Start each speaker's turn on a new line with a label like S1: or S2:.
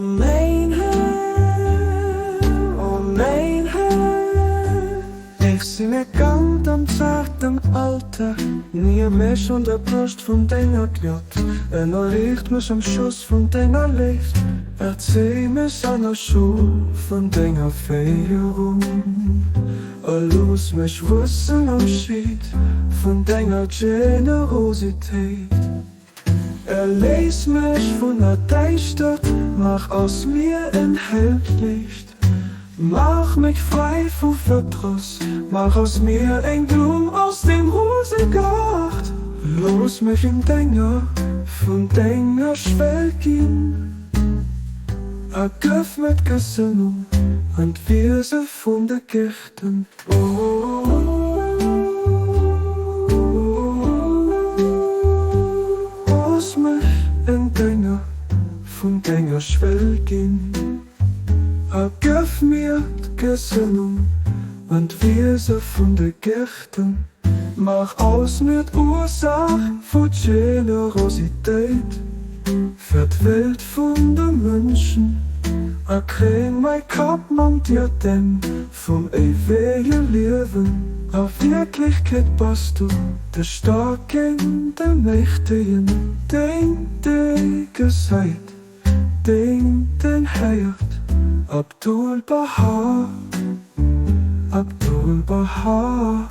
S1: mäin Här, o mäin Här. Ech sinn e Kand am zartem Alter, Nie mech un der Broscht vun denger Gnod, Ënnerriicht mech am Schoss vun denger Léift, Erzéi mech an der Schoul vun denger Féierung, A looss mech wuessen am Schiet vun denger Generositéit. Erléis mech vun der Däischtert, maach aus mir en hellt Liicht. Maach mech fräi vu Verdross, maach aus mir eng Blumm aus dem Rosegaart. Looss mech en Dénger vun denger Schwell ginn, a gëff mir d'Gesënnung an d'Wiese vun de Gärten. Looss mech en Dénger vun denger Schwell ginn, a gëff mir d'Gesënnung an d'Wiese vun de Gärten. Maach aus mir d'Ursaach vu Generositéit fir d'Welt vun de Mënschen, a kréin mäi Kapp mam Diadem Vum éiwege Liewen. A Wierklechkeet bass du de Staarken, de Mächtegen, deen dee gesäit, deen deen héiert. Abdu'l-Bahá, Abdu'l-Bahá.